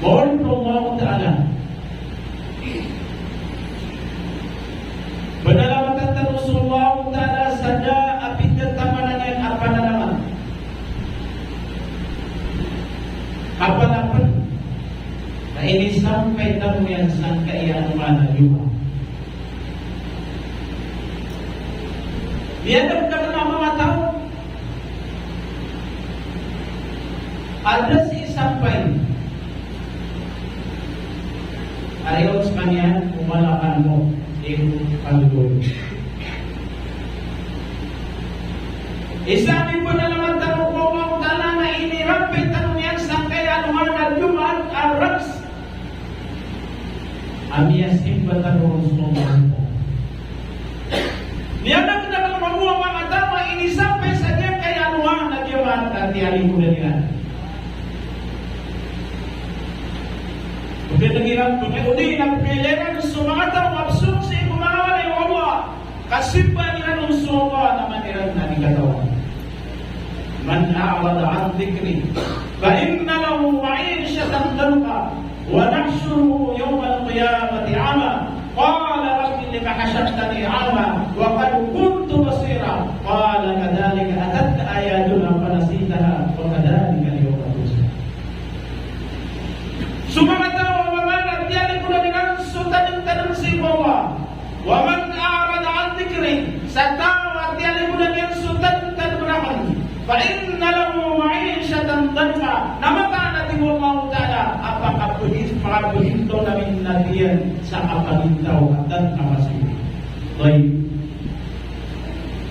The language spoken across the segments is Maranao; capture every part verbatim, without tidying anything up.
Mawri ko Allahu Ta'ala. Panalamatan tano so Allahu Ta'ala sa da a pithamanan iyan a panalamat. Kapanapen na inisampay tano iyan sangkai a alongan a Jumaat. Miyadakdakl a manga taw a da sii sampay a riyaot skaniyan o mala kano i kagogol. Isa a panalamatan tano ko Allahu Ta'ala na inirampay tano niyan sangkai a alongan a Jumaat a rakhs a miyasimba tano ron so Allah. Miyadakdakl mambo a manga taw a inisampay sa giyangkai a alongan a Jumaat a tiyalikodan iran. Pagkatag iran, pagkatag iran, pagkatag iran so manga taw a mapsong sii ko manga walay o Allah. Kasimbaan iran on so Allah na man iran na di katawan. Man a'rada an dhikri fa inna lahu ma'ishatan dhanka wa nahshuruhu yawmal qiyamati a'ma. Qala rabbi lima hashartani a'ma wa qad kuntu basira. Qala kadhalika atatka ayatuna fanasitaha wa kadhalika al-yawma tunsa. So manga taw a mama na tiyalikodan iran so tadmtadm sii ko Allah. Wa man a'rada an dhikri, sa taw a tiyalikodan iyan so tadmtadm akn, fa inna lahu ma'ishatan dhanka, na mataan a tig o Allahu Ta'ala a pakapagis-, pakapagintaw ami niyan sa kapagintaw a dhanka, masibi. Tayyib.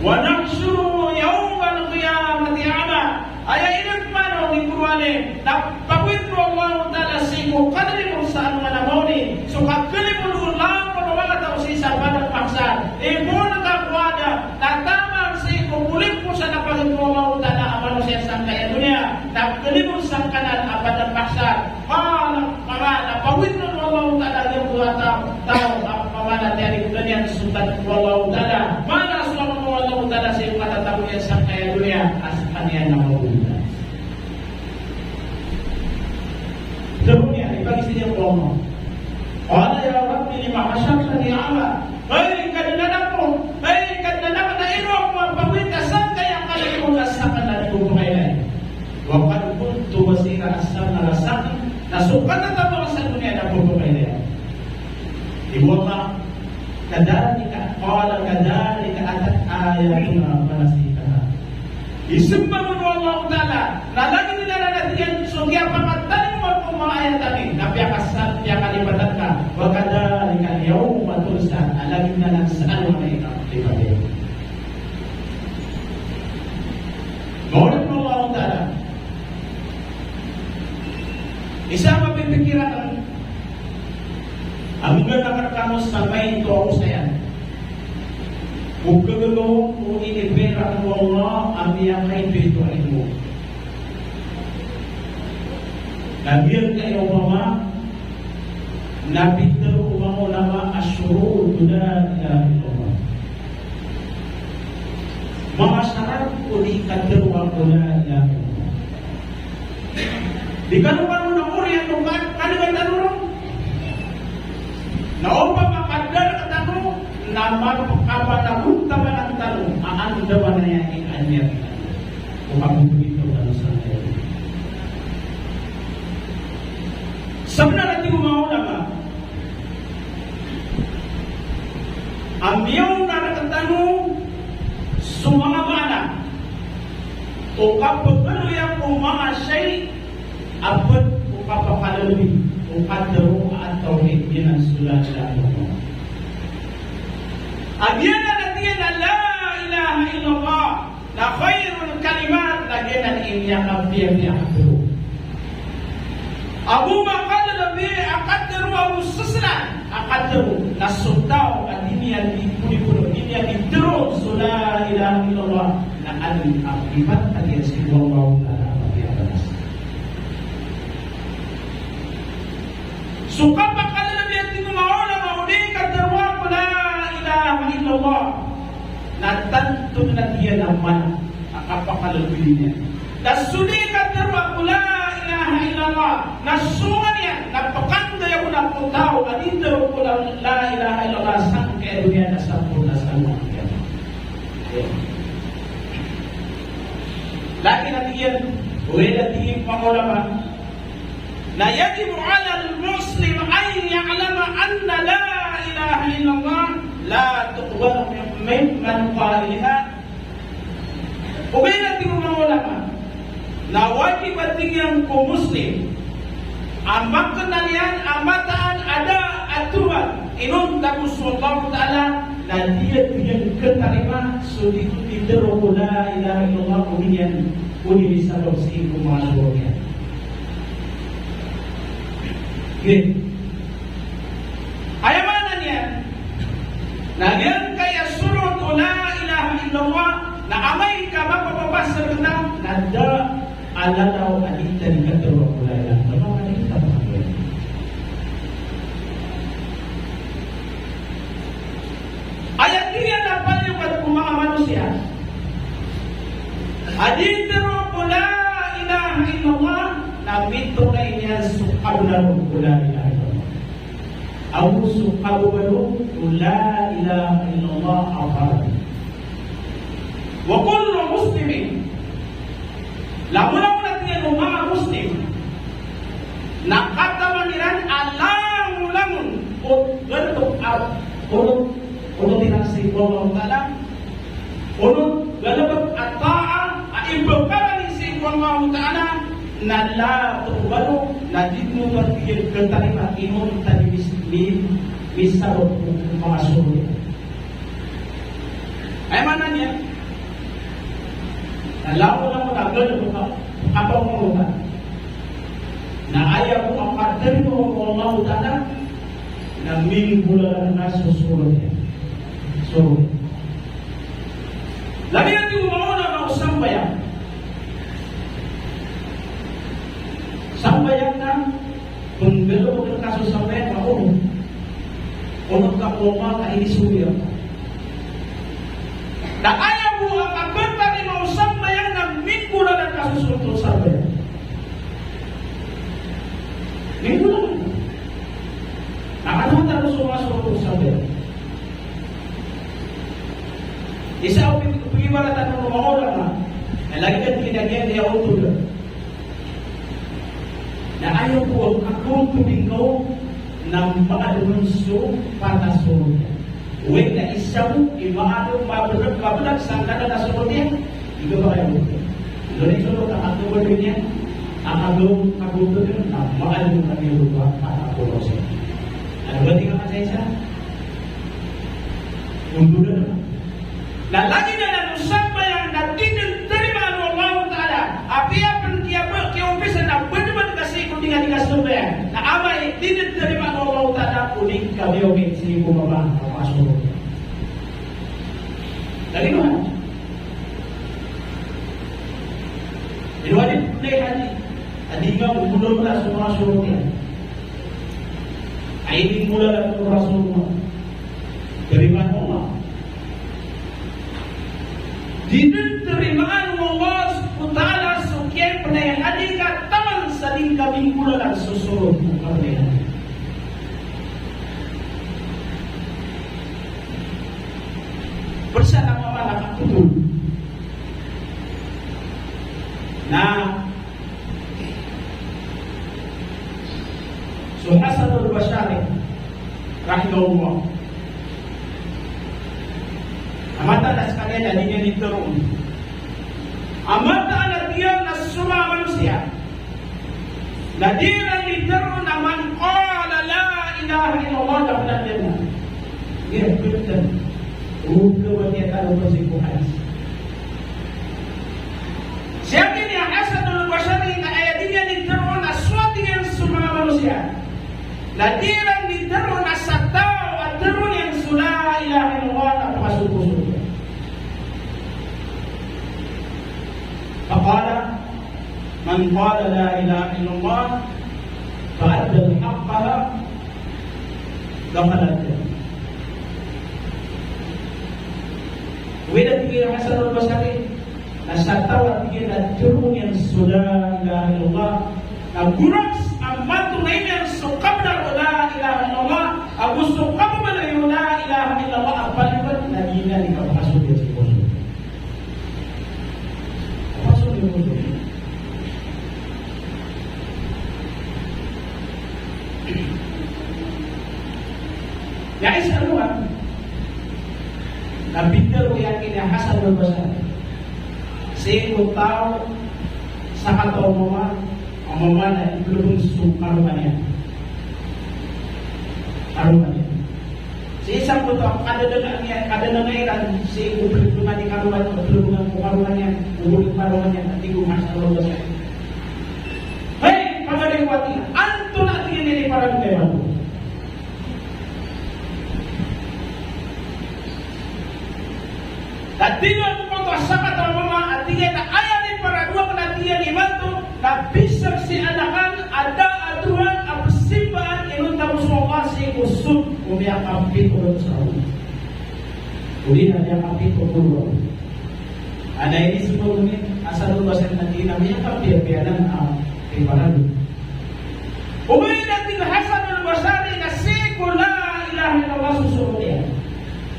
Wa nahshuruhu yawmal qiyamati a'ma. Aya inadn man o di ko rowani na pagowit o Allahu Ta'ala sii ko kalilipos sa alongan a maori, so kakalipos o langon o manga taw sii sa padang mahsar. Ipoon ka ko Adam na taman sii ko kalilipos a pagowit o Allahu Ta'ala a manosiya sangkai a doniya, na kalilipos sangkanan a padang mahsar. Qala, mama na pagowit o Allahu Ta'ala giyangkoto a taw, taw a mama na tiyalikodan iyan so tadm o Allahu Ta'ala. Mala so tadm o Allahu Ta'ala sii ko katatago iyan sangkai a doniya a skaniyan na mawri. Tero niyan, ipagizaan iyan ko Allah. Qala ya rabbi lima hashartani a'ma. Hay Kadnan ako, hay Kadnan ako, na ino ako mapagowit a sangkai a kalilipos a skaniyan na di ko pakailay. Wa qad kuntu basira, a sangkaya na so katatago sa doniya na pphakailay. Tig o Allah, kadhalika, qala kadhalika atatka ayatuna fanasitaha. Isimba mambo o Allahu Ta'ala, na lagid iyan a tig iyan so kiyapakatalingoma ko manga ayat ami, na piyakasa-, piyakalipatan ka, wa kadhalika al-yawma tunsa, na lagid iyan a sa alongan a ino, di ba? Mawri ko Allahu Ta'ala. Isa a mapipikiran a manggaga rkano sa maito a osayan. O gagaga o inibira o Allah a miyakaito a ilmo. Na giyangkaya opama na pitharo o manga ulama a shurut la ilaha illallah. Manga sarat o di katharo a la ilaha illallah. Di kano kano na oriyan o ka-, kano kano na opama ka da rktano na mapkapanagontaman tano a andamanaya i kanya. O kapagowit o tano sangkaya. Sabnar a tig o manga ulama, a miyaona rktano so manga maana o kapagaloya ko manga shay a pd o kapakalbi o katharo a tawhid, giyanan so la ilaha illallah. A giyanan a tig iyan a la ilaha illallah na khairul kalimat, na giyanan i miyakapiyapiya a katharo. Ago makalbi a katharo, ago saslan a katharo, na so taw a di niyan di podipodo, di niyan di tharoon so la ilaha illallah, na adn a ipantag iyan sii ko Allahu Ta'ala a mapiya a balas. So kapakalbi a tig o manga ulama o di katharo ko la ilaha illallah na tanto na giyanan a maana a kapakalbi niyan. Na so di katharo ko la ilaha illallah Na so niyan na pkhanggay ako na ko taw a di tero ko la ilaha illallah sangkaya doniya na sampurna sa alongan. Lakin a tig iyan, oway, a tig iyan manga ulama, na yajibu ala al-muslim an ya'lama anna la ilaha illallah la tuqbalu min, min, min qailiha. Ogaid na tig o manga ulama, na wajib a tig iyan ko Muslim a makna niyan a mataan a da a Tuhan inonta bo so Allahu Ta'ala, na di a tig iyan khatarima so di titero ko la ilaha illallah, odi niyan, odi misabap sii ko manga sorot iyan. Ogaid. Aya maana niyan na giyangkaya sorot o la ilaha illallah na amay ka mapapabasa rkta na da a lalaw a di ta di katero ko la ilaha illallah, a di ta pakapiya. Aya tig iyan a paliyogat ko manga manosiya a di tero ko la ilaha illallah na mitonay niyan so kabnar ko la ilaha illallah. Ago so kabnar ko la ilaha illallah a farad. Wa kullu muslimin, langon-langon a tig iyan o manga Muslim na katawan iran a langon-langon o galbk a onot, onot iran sii ko Allahu Ta'ala, onot galbk a ta'a a ibgay iran sii ko Allahu Ta'ala, na la tuqbalu, na di dn oto a tig iyan khatarima inonta di mis-, mi-, misabap ko manga sorot iyan. Aya maana niyan na langon-langon a galbk a, a pangorota na aya bo a katarima o Allahu Ta'ala na minggolalan na so sorot iyan. Sorot iyan. Lagid a tig o manga ulama o sambayang. Sambayang na pnggalbk rka so sambayang na onot. Onot ka ko Allah ka inisogo iyan. Na aya bo a katarima o sambayang na minggolalan ka so sorot o sambayang. Minggolalan. Na katawan tano so manga sorot o sambayang. Isa o pag-, pag-ibarat o manga ulama, na lagid a tig iyan a giya oto dn. Na aya bo a kaontod ingka on na maadn on so pat a sorot iyan. Oway, na isa bo i maadn, mablag, mablag sangkanan a sorot iyan. Ino ba kaya bo? Ino na isorot a kaontod iyan a kago-, kaontod iyan na maadn on a miyaontod a pat a sorot iyan. Ano ba tig iyan a isa? Ontod iyan. Na lagid anan o sambayang na di dn tarimaan o Allahu Ta'ala. Apiya pn kiya-, kiyaompisan a badbad ka sii ko di nga di kasambayang, na amay di dn tarimaan o Allahu Ta'ala o di ngka miyaogay sii ko mama a sorot. Lagid anan. Ino a di pn i hadi a di nga mbolong na so manga sorot iyan. Aya inimolalan o Rasulullah. Tarimaan o Allah. Di dn tarimaan o Allah subhanahu wa ta'ala so kiyapnay hadi ka taman sa di ngka minggolalan so sorot o kapnay hadi. Pd sa na mama na kapotol. Na so Hasan al-Basri, rahimahullah. A mataan a skaniyan na di niyan itharo on. A mataan a tig iyan a so manga manosiya na di iran itharo on a man qala la ilaha illallah dakhala al-jannah. Iya, benar. Ogaid na aya tano ko sii ko hadis. Sii ki Hasan al-Basri na aya di niyan itharo on a so tig iyan so manga manosiya na di iran itharo on a sa taw a tharo niyan so la ilaha illallah na pakasogo so sorot. Faqala, man qala la ilaha illallah fa adda haqqaha dakhala al-jannah. Ogaid na tig iyan a Hasan al-Basri na sa taw a tig iyan a tharo niyan so la ilaha illallah Na gorax a mato na iyan so kabnar o la ilaha illallah, ago so kababaloy o la ilaha illallah a paliyogat na giyanan i kapakasold iyan sii ko poso. Kapakasold iyan sii ko poso. Aya isa roo na pitharo iyan ki Hasan al-Basri. Sii ko taw a sakataw a mama, a mama na ipelebeng so karoma niyan. Karoma niyan. Sii sa ko taw a kadadanga iyan, kadadanga iran, sii ko pelebeng iyan i karoma, pelebeng iyan ko karoma niyan, ko karoma niyan, a tig o Hasan al-Basri. Hay, pagari ko, a tig iyan, antonaa, a tig iyan, i paradonga imanto? Na tig iyan ko taw a sakataw a mama, a tig iyan, na aya niparadonga aken, a tig iyan, imanto, na pisek si anakan a da a Tuhan a pesimbaan inonta bo so Allah sii ko sot o miyakapito polo sa ragon. Odi na miyakapito polo. Ana ini sebab ini asal Allah sa na tig iyan a miyakapiyapiya anan a piparadonga. Ogaid na tig o Hasan al-Basri na sii ko la ilaha illallah so sorot iyan.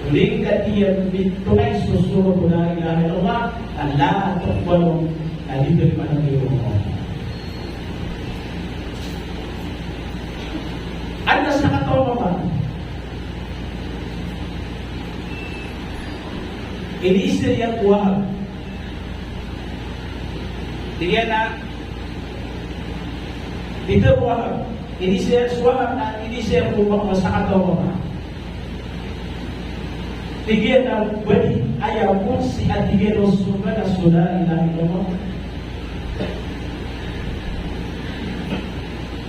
Odi na tig iyan a mitongay so sorot o la ilaha illallah, na la tuqbalu, na di diterima o Allah. Adn a sakataw a mama. Inizaan iyan ko Wahab. Tig iyan a, tig o Wahab, inizaan iyan so Wahab na inizaan iyan ko mama, sakataw a mama. Tig iyan a ba di aya bonsi a tig iyan o sorga na so la ilaha illallah.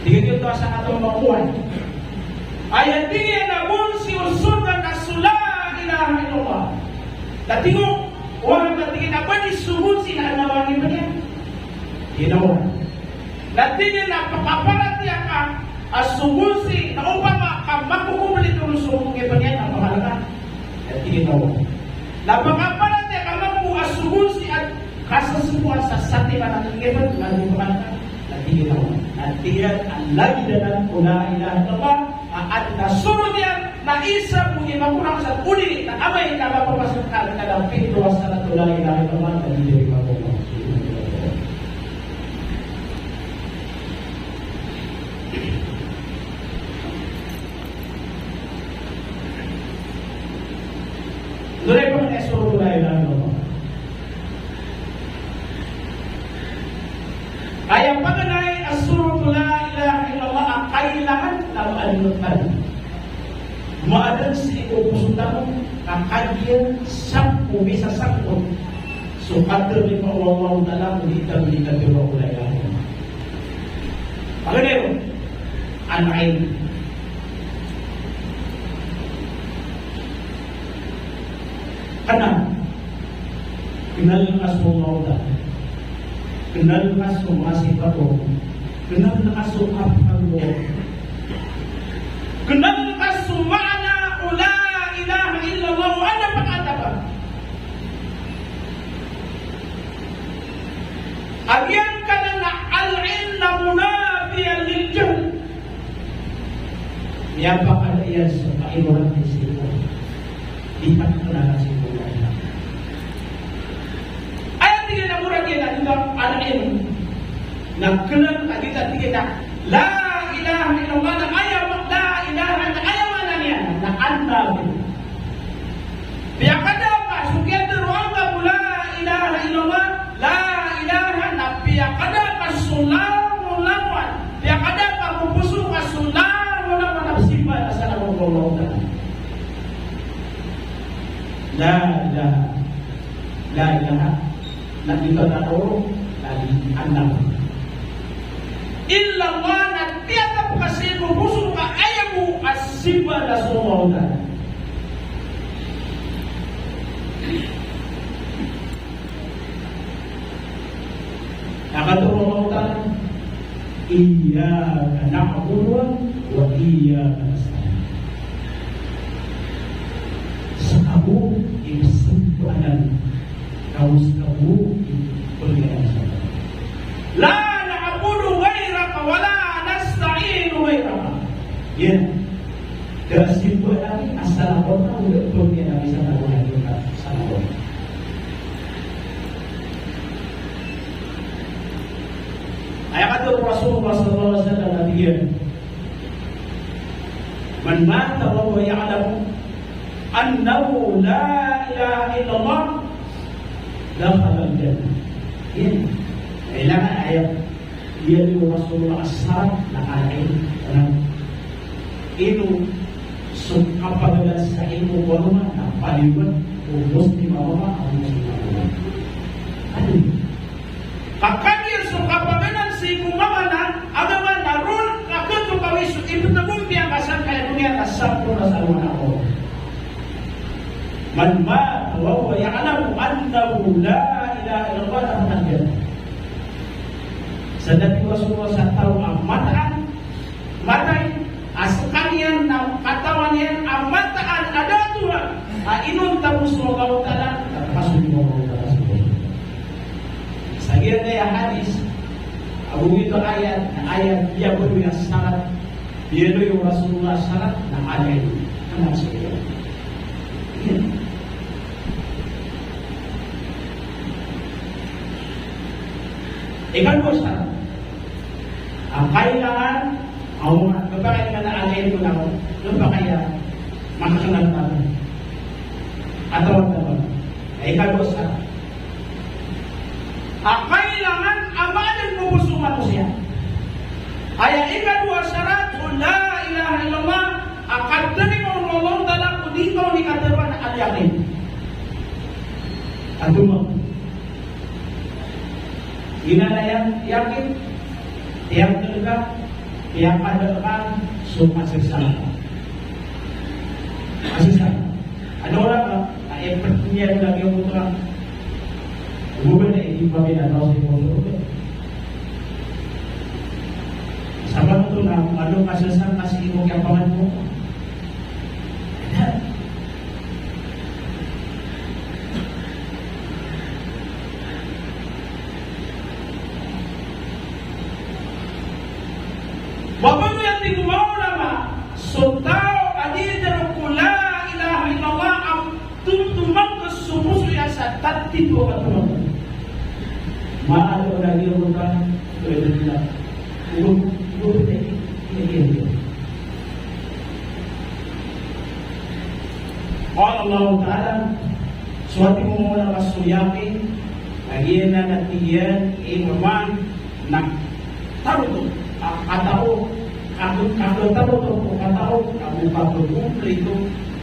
Tig iyan oto a sakataw a mama. Aya tig iyan a bonsi o sorga na so la ilaha illallah. Na tig o Wahab a tig iyan a ba di so bonsi na adn a manga iman iyan. Tig iyan a oway. Na tig iyan a pakaparatiyaya ka a so bonsi na opama ka makokomplito ron so ngipn iyan na makalk ka. Na tig iyan a oway. Na pakaparatiyaya ka mambo a so bonsi a kasesepoan sa satiman a ngipn na di makalk ka. Na tig iyan a oway. Na tig iyan a lagid anan o la ilaha illallah a adn a sorot iyan na isa ko imakorang sa odi na amay ka mapapasok ka na da pito a sarat o la ilaha illallah na di diyarima ko Allah. Antonaa i paganay a sorot o la ilaha illallah? Aya paganay a sorot o la ilaha illallah a kailangan na maadn tano. Maadn sii ko poso tano, na kagiya sangkot, misasangkot so katarima o Allahu Ta'ala, odi tano di katarima o la ilaha illallah. Paganay ron, al-ilm. Kna, knal ka so Allahu Ta'ala. Knal ka so manga sipat o. Knal ka so kapakal o. Knal ka so maana o la ilaha illallah, o anda pakaatapa. A giyangkanan a al-ilm na munafiyan lil jahl. Miyapakada iyan so kaignorante sii ko, di pagkilala sii ko Allah. Aya tig iyan a murad iyan a tig iyan a al-ilm. Na knal ka giya tig iyan a la ilaha illallah na aya ma-, la ilaha na aya maana niyan na an-nafi. Piyakada ka so kiyatharo angka bo la ilaha illallah, la ilaha na piyakada ka so langolangowan, piyakada ka ko poso ka so langolangowan a pzimba na salakaw ko Allah Ta'ala. La ilaha, la ilaha. Na di ka tao, na di anak. Illallah na tiyatap ka sii ko poso ka aya bo a simba na so Allahu Ta'ala. Na katharo o Allahu Ta'ala, "Iyyaka na'budu wa iyyaka nasta'in." Ska bo i pzimba anan, ka bo ska bo i pzimba anan. La na'budu ghayraka Iyan. Da a simba a Nabi a salakaw na, o da a pangni a Nabi sa taw a salakaw. Aya katharo o Rasulullah sallallahu alaihi wasallam na tig iyan, "Man mata wa huwa ya'lamu annahu la ilaha illallah, dakhalal jannah." Iyan. Kailangan aya Iyaloy o Rasulullah a sarat na alin, na ino so kapagalan sa ilmo ko agama na paliwan o Muslim a mama a Muslim a mama. Ano? Ka kagiya so kapagalan sa ilmo ko agama na, agama na ron, ka kato kawis so ipetagompiya ka sangkaya doniya na sampurna sa alongan a Allah. Man mata wa huwa ya'lamu annahu la ilaha illallah, dakhalal jannah. Sa da tig o Rasulullah sa taw a mataan, matay, a sekaniyan na katawan iyan a mataan a da a Tuhan a inonta bo so Allahu Ta'ala, na pasok o Allahu Ta'ala sa surga. Sa giyangkaya hadis, ago giyoto a ayat, na ayat, aya bo a sarat, iyaloy o Rasulullah a sarat, na alin, na masuk. Ikadowa sa, a kailangan, a, kapakay na alin ko na, kapakay a makakanat na. Atawa na. Ikadowa sa, a kailangan a maadn ko bo so manosiya. Aya ikadowa a sarat o la ilaha illallah, a katarima o Allahu Ta'ala ko di ka on ikataroa na al-yaqin. Ato ma. Ina na ya-, yaqin, tiyanggal ka, tiyanggal ka so kasasala. Kasasala. Ano oras ka, na ipet niyan lagi o putra. Bukan na ipamina na si putra. Sabap oto na, ano kasasala na si imo kiyapangan mo. Mapanoy a tig o manga ulama, so taw a di tharoa ko la ilaha illallah a tomtomangkes so poso iyan sa tatito a katomangkes. Maalo na di ron ka, ito ito ito. Ito, ito, ito, ito. Qala Allahu Ta'ala, so tig o manga ulama so yaqin, lagid anan a tig iyan i maman na tarotop, a, a tao, a, a, tarotop, a tao, a, a, kumplito,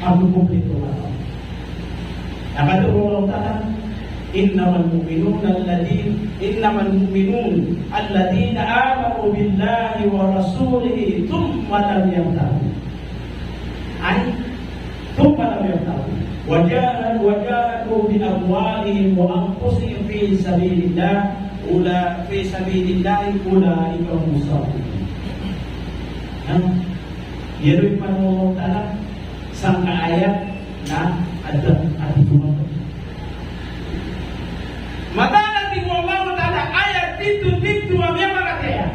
a, kumplito a tao. Na katharo o Allahu Ta'ala, "Innamal mu'minuna alladhi-, innamal mu'minuna alladhina amanu billahi wa rasulihi thumma lam yartabu." Ay, thumma lam yartabu. Wa jahadu, wa jahadu bi amwalihim wa anfusihim fi sabilillah, ula-, fi sabilillahi ulaika humus sadiqun. Na, iyaloy pn o Allahu Ta'ala sangkai a ayat na adn a tito. Mataan a tig o Allahu Ta'ala a aya tito-tito a miyamaratiyaya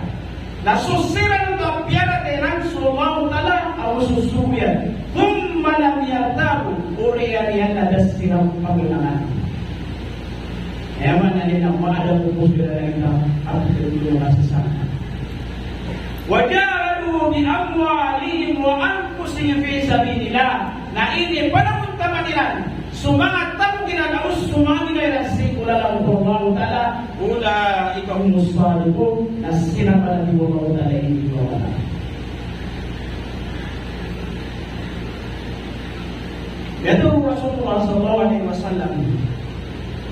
na so siran oto a piyaratiyaya iran so Allahu Ta'ala ago so sogo iyan. Thumma lam yartabu, oriyan iyan na da siran paganangan. Aya maana niyan na maadn ko poso iran a iptharoa a sasala. Wa jahadu bi amwalihim wa anfusihim fi sabilillah. Na inipanagontaman iran so manga tamok iran ago so manga ina iran sii ko lalan o Allahu Ta'ala, ulaika humus sadiqun, na siran pn a tig o Allahu Ta'ala i initotoona. Katharo o Rasulullah sallallahu alaihi wasallam,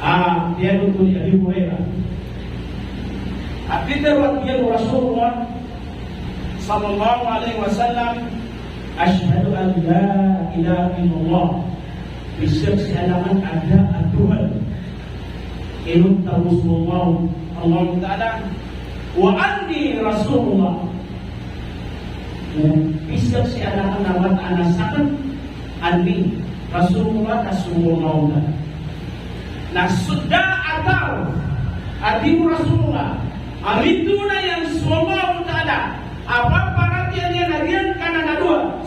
a, piyanothol i Abi Hurairah. A pitharo a tig iyan o Rasulullah sallallahu alaihi wasallam, "Ashhadu an la ilaha illallah." Pizaksian akn a da a Tuhan inonta bo so Allahu, Allahu Ta'ala, "wa anni Rasulullah." Pizaksian akn a mataan a sakn, anni Rasulullah, ka so Allahu Ta'ala. Na so da a taw a tig o Rasulullah a mitoona iyan so Allahu Ta'ala a paparatiyayaan iyan a giyangkanan a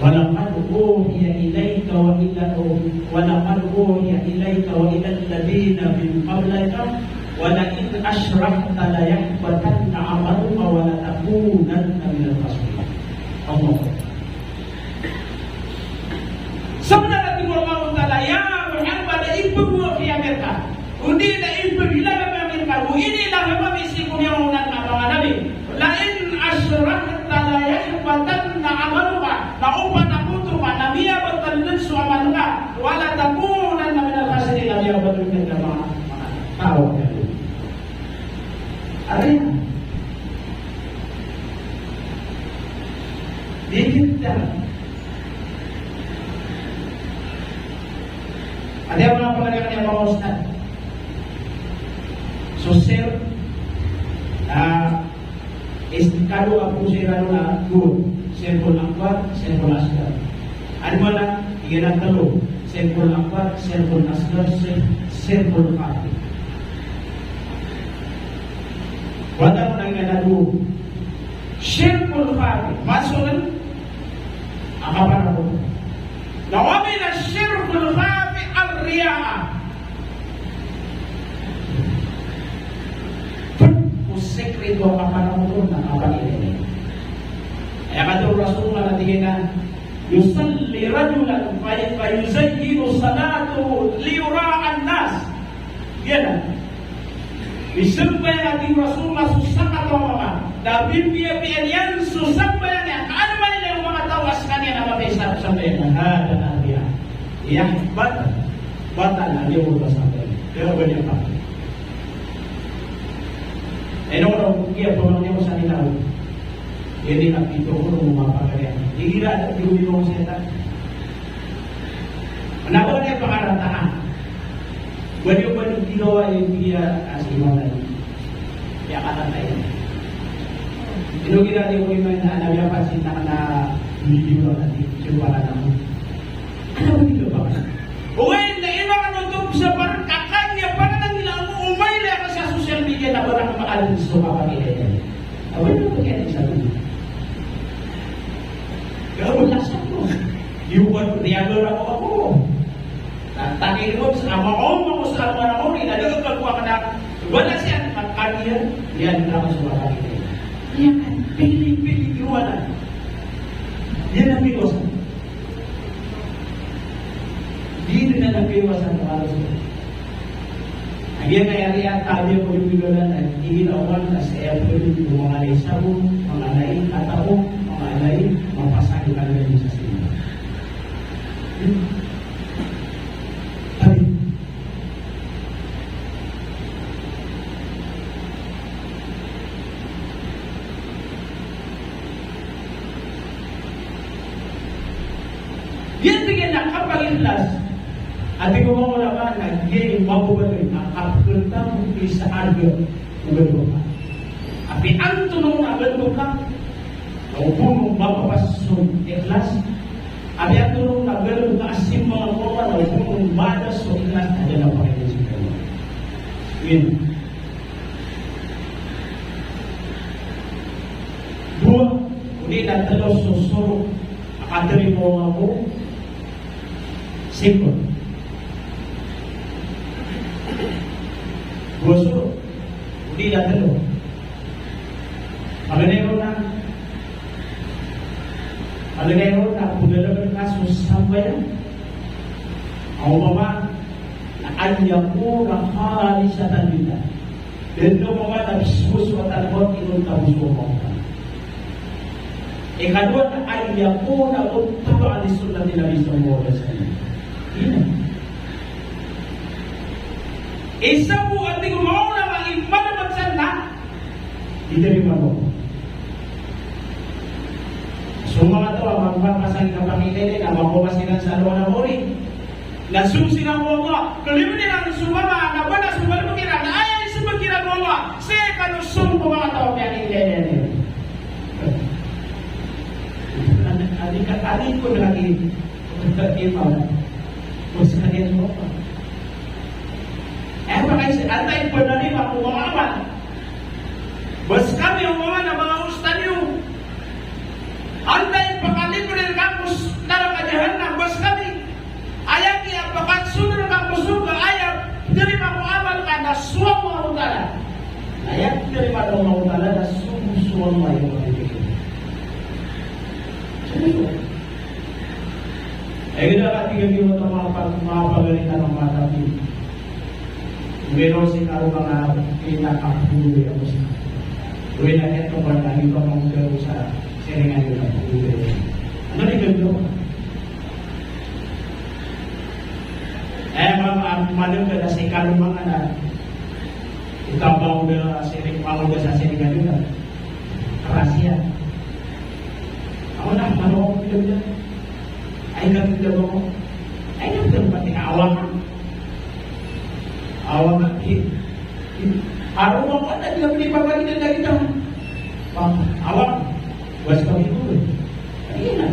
Walaqad uhiya ilayka wa ila, walaqad uhiya ilayka wa ilal ladhina min qablika la in ashrahta la yahbatanna amaluka wa la takunanna minal khasirin. Allahu Akbar. Sabentar a tig o Allahu Ta'ala, ya Muhammad, ipegowa ki Amerika. O di na ipegowa ki Amerika. O ini na mama misi ko miyaona a manga nabi. La in ashrahta la yahbatanna amaluka. Na o ba na koto ka na miyabatal den so amal ka. Wa la takunanna minal khasirin, na miyabatal den a manga, manga taw. Ari. Di kita. Aya manga pagari a manga ustadh. So sir, ah, is kado a pose iran na dowa, sirkul akbar, sirkul asghar. Anda mana? Igira telo, sirkul akbar, sirkul asghar, sir-, sirkul khafi. Wata ko na igira dowa. Sirkul khafi, masolen a kapanakoto. Na wa mina shirkil khafi ar-riya. Ped ko sekreto a kapanakoto na kapanakoto. Aya katharo o Rasulullah na tig iyan a, yusalli rajulun fa, fa yuzayyinu salatahu liyura'a an-nas. Giyanan. Misambayang a tig o Rasulullah so sakataw a mama, na bibiyabiyaan iyan so sambayang iyan, ka an mailay o manga taw a sekaniyan na mapasad so sambayang iyan, hadha ar-riya. Iya, batal. Batal a giya bo a sambayang iyan. Kaya ba niyan pa. Ino ko giya pamangni ko sa nila. Ini na pito ko no mapakaya. Igira na di ko setan. Manaw na pangarataan. Baliyo-baliyo ginawa iyan a si Imam Ali. Iya katatay. Ino gira di ko iman na, na miyapansin na, na video na di, siya pala na. Ano ba dito ba? O ngayon, na iba ka notog sa parang kakanya, parang ang ilang mo, umay na ka sa social media na parang maalis so kapag-inay. Away na po kaya sa mga. Gawin na sa ko. Yung one, real ako ako. Tatakin ko sa ama ko, ako sa ama ko, inadagag ako ang anak. Wala siya, pagkaniyan, yan na ako sa kapag-inay. Yan, pili-pili, iwanan. Yan ang iwasan. Di rin na nagkaiwasan sa kalos. Ang iyan ay ari at tabi ko yung bigalan at ihin awan na sa iya pwede yung mga alay sabo, mga alay katao, mga alay mapasakit ang ganyan sa sila. Tabi. Giyoto i kapag-ikhlas. Ati ko manga ulama na giyai mababaloy a kapkhatamok sa arga o galbk ka. Apiya antonaa a galbk ka, na o ba on mapapas so ikhlas. Apiya antonaa a galbk ka a simba ko Allah, na o ba on madas so ikhlas, na da a pakaiza sii ko Allah. Iyan. Dowa, odi na tlo so sorot a katarima o Allah ko simba. Dowa sorot, odi na tlo. Paganay ron na, paganay ron na pagalagan ka so sambayang a opama na an yakuna khalisatan lillah. Dn opama na pzowazowatan ka inonta bo so Allah. Ikadowa na an yakuna muttabi'an li sunnati Nabi sallallahu alaihi wasallam. Ino? Isa bo, ati ko manga ulama, a imanamatasan na di tarima o Allah. So manga taw a mapapasang i kapanginene na makowa siran sa alongan a mori. Na so siran o Allah, kalimoon iran so mama, na ba na so kalimoon iran, na aya ismbag iran o Allah, sii kano so manga taw a miyanginene. Adi ka, adi ko na lagi. Adi ka, adi ko na lagi. O skaniyan o Allah. Aya pakaiza, antaa i pnarima ko manga amal. Ba skami o manga, na manga ustadh iyo. Antaa i pakalibre rka ko naraka jahannam, ba skami. Aya kiyapakasold rka ko sorga, aya pnarima ko amal ka na so Allahu Ta'ala. Aya pnarima o Allahu Ta'ala na so, so Allah. Aya kiyapakasold. Aya kiyapakasold. Aya kiyapakasold. Aya kiyapakasold. Oway na kiyatongkol na di ba manggaw sa siringan iyan a pagdoway. Ano di gagawin? Eh, ma-, ma-, manong ka na sa ikalomang na ikabaw na siring, manong ka sa siringan iyan. Karasiya. Ako na, manong ako pinagdan. Ay, kapitda ako. Ay, kapitda ako, pati na awak. Awak, eh. Aro mo ko na, di kami pagalitan na kita. Awak. Basta kami dulu. Ayun na.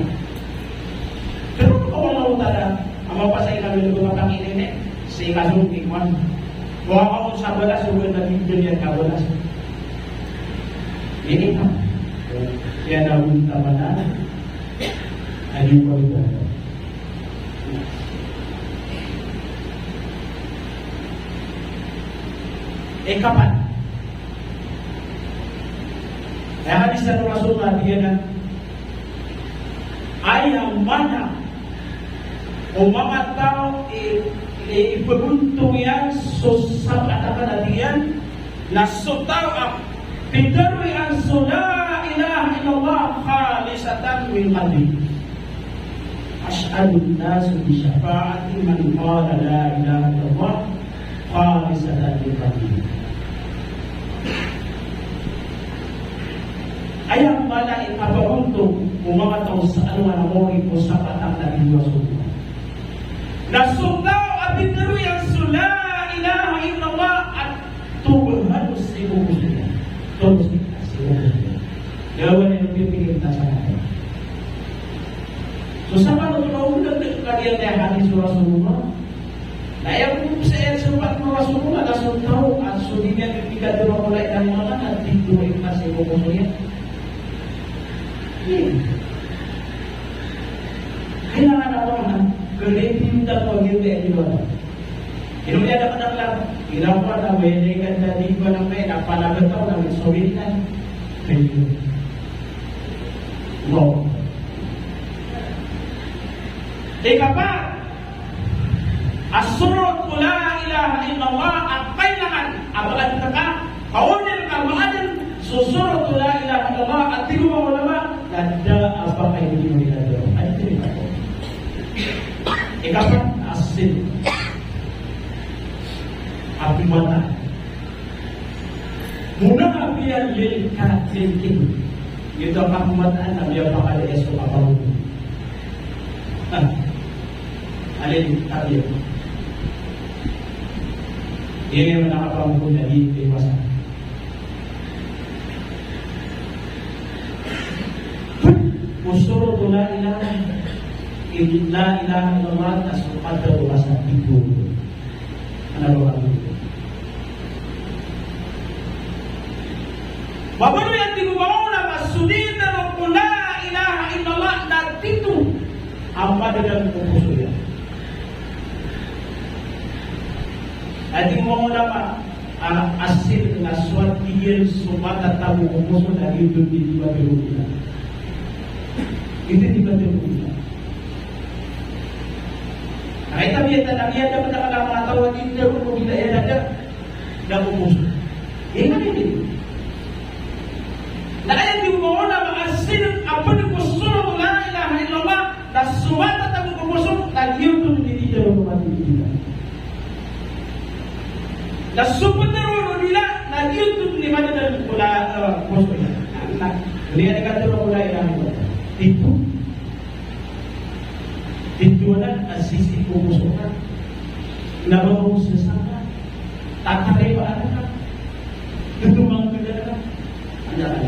Pero kung Allah Ta'ala, ang mapasay kami ng mga Panginoon, eh, sa ikasong ikuan. Kung ako sa balas, huwag na bibigyan ka balas. Ini pa. Kaya na unta pa na. Adi ko ito. Ikapat. Aya hadis o Rasulullah a tig iyan a, aya maana o manga taw i, i, ipagontong iyan so sapat a takan a tig iyan, na so taw a pitharo iyan so la ilaha illallah khalisatan min qalbi. As'adun nas bi shafa'ati man qala la ilaha illallah khalisatan min qalbi. Aya maana i kapagontong o manga taw sa alongan a mawri ko sapat a takan a tig o Rasulullah. Na so taw a pitharo iyan so la ilaha illallah a tobahan sii ko poso niyan. Tobahan sii ko poso niyan. Gawa niyan pipikir na sa mata. So sa mata o taw na di kadiyan na hadis o Rasulullah. Na aya ko sa aya so pat o Rasulullah na so taw a so di niyan pipikir na wala iyan manga na di ko ikhlas sii ko poso niyan. Kailangan a manga, kaya di ko ikhlas. Ino niyan da kadaklan, ino ko na ba ini kan tadi ko na may na pala ba taw na may sawi na. Thank you. Mo. Ikapat, a sorot ko la ilaha illallah a kailangan a ba adn ka, kaonin ka ba adn so sorot ko la ilaha illallah a tig o manga ulama na da a ba kay di mo nila da. Adi tiri ka ko. Ikapat, a sidq. A pmbata. Muna a biya lil katil kin. Ito a kapmbata na biya pakali eso a bangun. Ah. Alin, tabiya. Aya maana a kapambono na di iwasa. Ko sorot o la ilaha ill-, la ilaha illallah, na so pd a wasa tito. Ana ba ka? Ba baloy a tig o manga ulama, so di tharoon ko la ilaha illallah na tito a madadalm ko poso iyan. Aya tig o manga ulama, a, a sidq na so a tig iyan so matatago ko poso na giyoto i di ba tharoon ko la. Giyoto i di ba tharoon ko la. Na aya tig iyan na aya dapat a kala manga taw a di tharoon ko la iyan na da, da ko poso. Aya maana niyan. Na aya tig o manga ulama a sidq a pd ko sorot o la ilaha illallah, na so matatago ko poso na giyoto i di tharoon ko la. Na so ptharoon o di la, na giyoto i madadalm ko la, eh, poso iyan. Na, na, aya tig a tharoon ko la ilaha illallah. Tito. Tito anan a sisii ko poso ka. Na ba ko sasaka. Tatarima anan ka. Tito mangkada ka. Anda ka.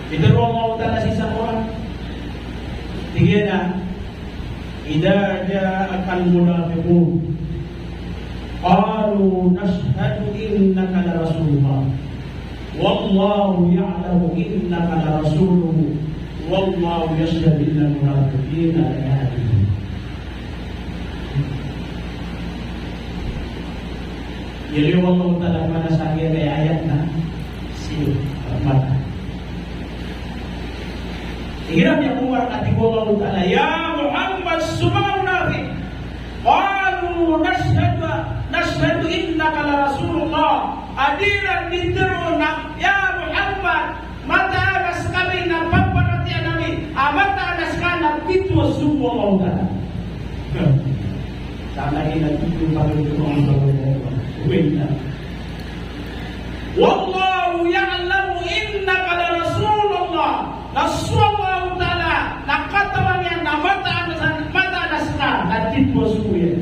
Ito ro mawta na sii sa Qur'an. Tig iyan a, "Idha ja'akal munafiqun, qalu nashhadu innaka la rasulullah, wallahu ya'lamu innaka la rasuluhu, wallahu yashhadu innal munafiqina lakadhibun." Aya tig o Allah Ta'ala a maana sa giyangkai a ayat na sii, mata. Igira niyan Umar a tig o Allah Ta'ala, "Ya Muhammad, so manga munafiq, qalu nashhadu, nashhadu innaka la rasulullah." A di iran di tharoon a, "Ya Muhammad, mataan a skami na paparatiyayaan ami a mataan a ska na tito a sogo o Allah Ta'ala." Sa lagid a tito a sogo o Allah Ta'ala. Wait na. "Wallahu ya'lamu innaka la rasulullah." Na so Allah Ta'ala na katawan iyan a mataan a, mataan a ska na tito a sogo iyan.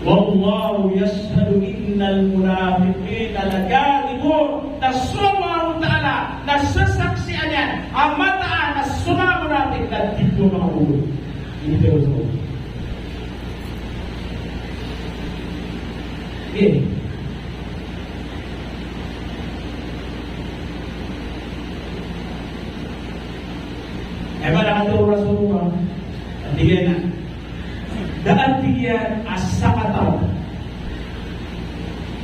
"Wallahu yashhadu innal munafiqina lakadhibun." Na so Allah Ta'ala na sasaksian iyan a mataan a so manga munafiq na tito a manga boboy. Ini tito a sogo. Ini. Aya maana a katharo o Rasulullah, tig iyan a, da a tig iyan a sakataw.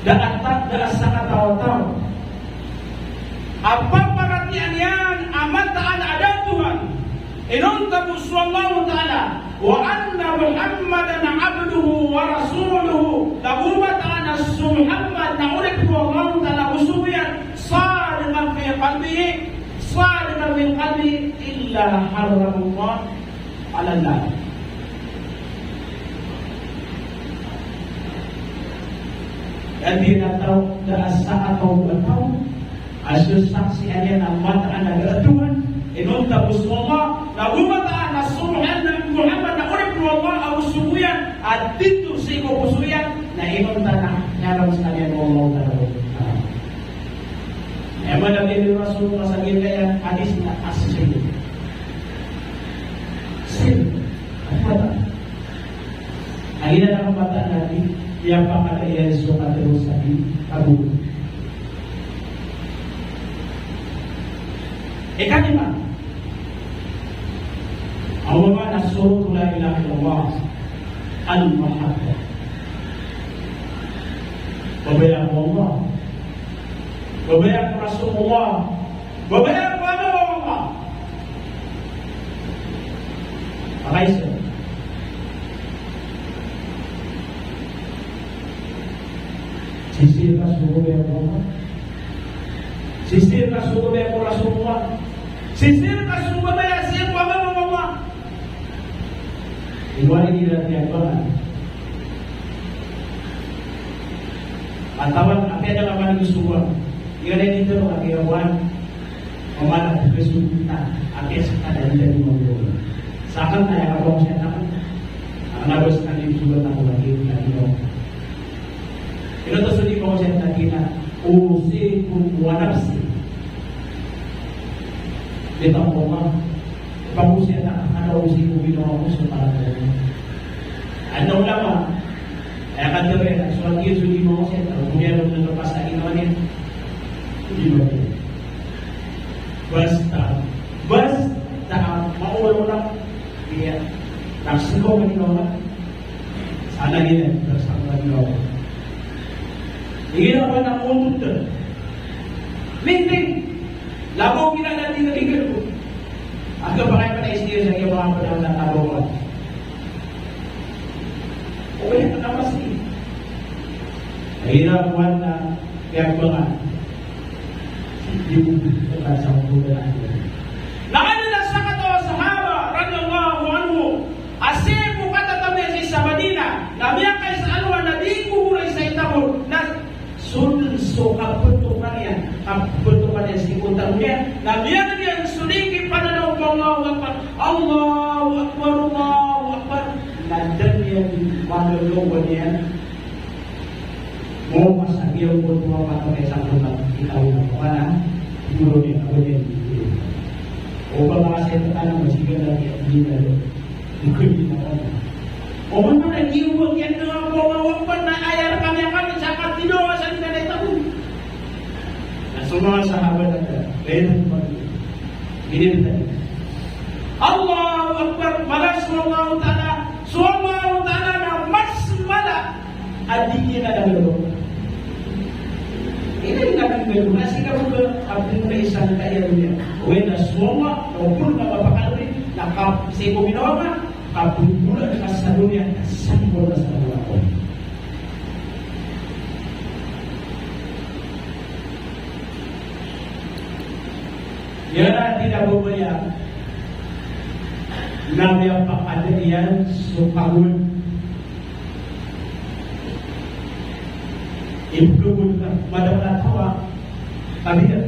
Da a ta-, da a sakataw a taw a paparatiyayaan iyan a mataan a da a Tuhan inonta bo so Allah Ta'ala, wa anna Muhammadan abduhu wa rasuluhu, na go mataan a so Muhammad na oripn o Allah Ta'ala ago sogo iyan, sadiqan fi qalbihi, sadiqan min qalbihi, illa harramallahu alayhi an-nar. Aya tig iyan a taw, da a sakataw a taw a sasaksian iyan a mataan a da a Tuhan inonta bo so Allah, na go mataan a so Muhammad, Muhammad na oripn o Allah ago sogo iyan, a tito sii ko poso iyan, na inonta na haram skaniyan o Allah Ta'ala. Aya maana niyan o Rasulullah sa giyangkaya hadis na as-sidq. Sidq. Aya maana. Aya na mataan a di, aya pakaadn iyan so katharo sa di, ago. Ikalima. Aya maana a sorot o la ilaha illallah, al-mahabbah. Babaya ko Allah. Babaya ko Rasulullah. Babaya ko agama o Allah. Pakaiza. Sisii ka so babaya ko Allah. Sisii ka so babaya ko Rasulullah. Sisii ka so babaya sii ko agama o Allah. Ino a di iran di abagan. Katawan, apiya da ka man di sogoan. Iran di tero, apiya wan. Pamana ko Facebook ta. Apiya sa ka da di da di mambo. Sa aken na aya kabang sa aken. A Ana bes ani surat na ko lagi na ino. Ino to so di ko siya na tina. Usikum wa nafsi bitaqwallah. Pangosiyat akn, ana usikum, ino ako so para. Anda ulama. Aya katharo iyan, so lagi so di mangosiyat, kemudian ino na kapasa ino niyan. Di ba? Basta, basta maola-ola. Iya. Nafsi ko man ino. Sana gina, bersama Allah. Ino ko na muntut. Minting. Labo gina na di na di ko. Aka pakay pa na istiyo sa iya mga panahon na labo ka. O kaya ka na mas ni. Ira ko na kaya ko na. Di ko na sa mga. Na anda na sakataw a sahaba, radiyallahu anhu, a sii ko katatago iyan sii sa Madina, na miyakaisa a alongan na di ko goray sa itabor, na so dn so kapetokan iyan, kapetokan iyan sii ko tago iyan, na miyadn iyan so di kipananaw ko Allahu Akbar, Allahu Akbar, Allahu Akbar, na da niyan malolowan iyan. Mo masa iya ko tuwa pa kay sa ko na ikaw na ko na. Siguro ni ako din. O ba mga sa ito ka na masigan na iya, hindi na yun. Hindi ko hindi na kanya. O ba mga iwag yan na ako, mawagpan na ayar kami ang kami sa katido, sa hindi na ito. Na so mga sahabat na ka, kaya na ko. Hindi na tayo. Allahu Akbar, malas mo Allahu Ta'ala. So Allahu Ta'ala na mas mala. Adi iyan a dagalo. Ino na dagalo, na sii ka bo ka, a bo ka isa na kaya niyan. Wena so Allah, o bo na mapakadori, na kap-, sii ko ginawa ka, a bo na kasalo niyan, kasalo niyan, kasalo niyan. Iyan a di na babaya na miyapakada iyan so kawol. Ibgabod ka, madakl a taw a kabida.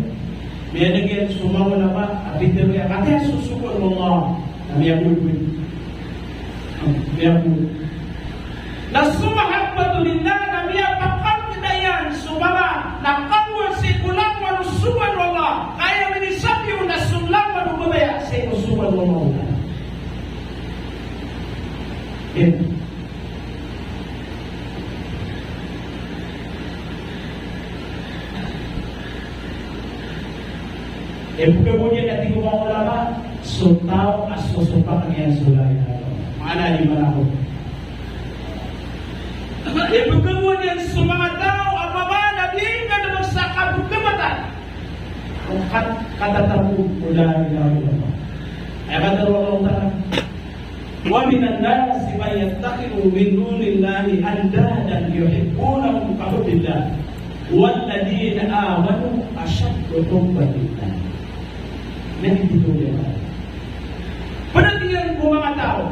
Miyaneg iyan so manga ulama a pitharo iyan, katii a so sogoan o Allah na miyagowad. Miyagowad. Na so mahabbatu lillah na miyapakakda iyan so mama na kawol sii ko langowan o sogoan o Allah. Ka aya minisabi on na so langowan o babaya sii ko sogoan o Allah. Yan. Ibgabod iyan a tig o manga ulama, so taw a sosopak iyan so la ilaha illallah. Maana di manako. Ibgabod iyan so manga taw a mama na di ngka dn sa kabgabatan o kat-, katataro o la ilaha illallah. Aya katharo o Allah Ta'ala. Wa minan nasi man yattakhidhu min dunillahi andadan yuhibbunahum ka hubbillah. Walladhina amanu ashaddu hubban lillah. Na di tito iyan. Pd iyan ko manga taw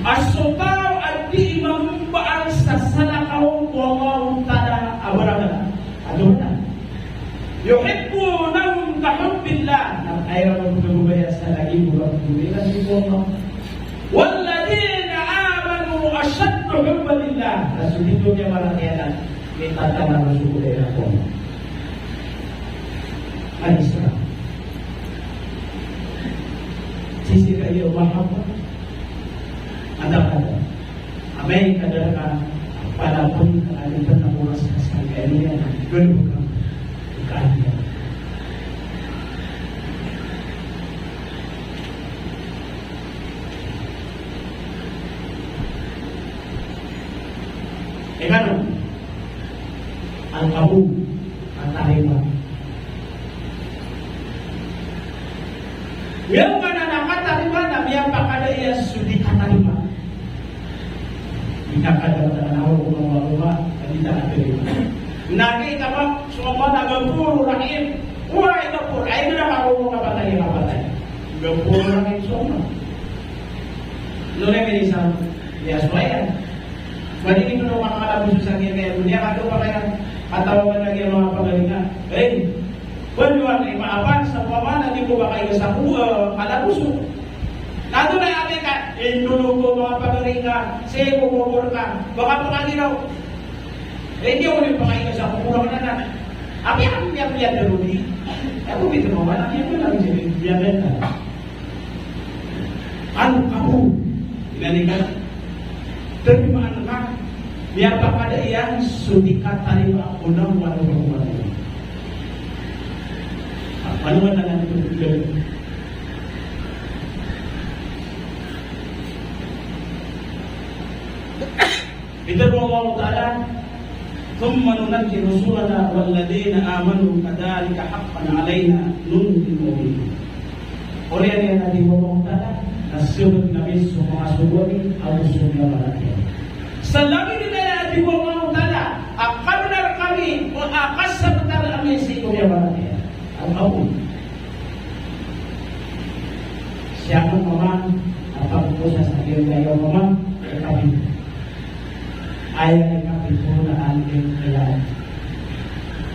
a so taw a di mammbaan sa salakaw ko Allahu Ta'ala a barabara. Ado na. Yuhibbunahum ka hubbillah. Na aya mambo babaya sa lagid o pagdumilan ko Allah. Walladhina amanu ashaddu hubban lillah. Na so tito iyan a marata iyan a mitataman so kobor iyan ko Allah. Al-Isra. Sii sa kaya mahabba. Ada-ada. Amay ka da rka palapn ka, a di pn a oras ka sa kaya niyan, gano ka kaadiya. Ika no, al-qabul. Katarima. Aya maana na katarima na miyapakada iyan so di katarima. Di katarima, na di katarima. Na di katarima. So Allah na Ghafurur Rahim. Oway, Ghafur, ay na makaroon kapatay, kapatay. Ghafurur Rahim so Allah. Ino na minisang, iya so aya. Ba di ino na makakalaboso sa kiyakaya doniya, kato pa kaya, katawagan lagi a manga pagalingan. Eh, ba di wani maapn sa pamana di ko ba kaya sa ko, eh, kalaboso. Antonaa i aya ka, indolog ko manga pagari ka, sii ko kobor ka, manga pangaginaw. Eh, di ako di pangaginaw sa kobor ka na. Apiya, apiya, apiya, darodi. Ako di ko mawala, apiya, apiya, apiya, apiya, apiya. Ano ka po? Inani ka? Tarimaan ka? Miyapakada iyan so di katarima ko na wano ba ko wano. Ano ba na lang ito? Pitharo o Allahu Ta'ala, "Thumma nunajji rusulana walladhina amanu kadhalika haqqan alaina nunjil mu'minin." Oriyan iyan a tig o Allahu Ta'ala, na siyobat ami so manga sogo ami ago so miyamaratiyaya. Sa lagid iyan a tig o Allahu Ta'ala, a kabenar kami, o a kasabatar ami sii ko miyamaratiyaya. Al-Qawl. Siya ko mama, a pagkosa sa giya mama, kapit. Aya kapit ko na angin kaya.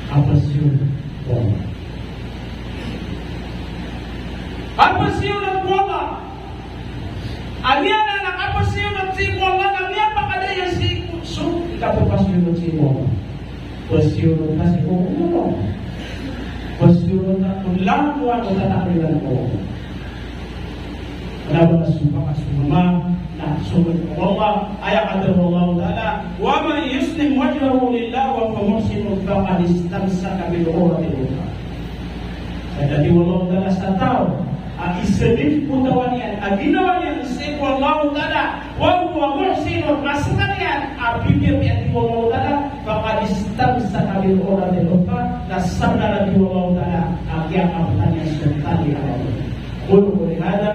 Kapasiyon ko. Kapasiyon ko. Aya na kapasiyon ko Allah, na miyapakada iyan sii ko so, ikapapasiyon sii ko Allah. Pasiyonon ka sii ko Allah. Pasiyonon ka ko langowan o tataklilan ko Allah. Kna ba na so pakasomama na so ko Allah, aya katharo o Allah Ta'ala, "Wa man yuslim wajhahu lillahi wa huwa muhsinun faqad istamsaka bil urwatil wuthqa." Sa tig o Allah Ta'ala sa taw a isadif ko tawan iyan a ginawa niyan sii ko Allah Ta'ala, wa huwa muhsinun, na skaniyan a pipiya, tig o Allah Ta'ala, faqad istamsaka bil urwatil wuthqa, na sabnar, tig o Allah Ta'ala, a kiyakaptan iyan so tali a maori. Aqulu qawli hadha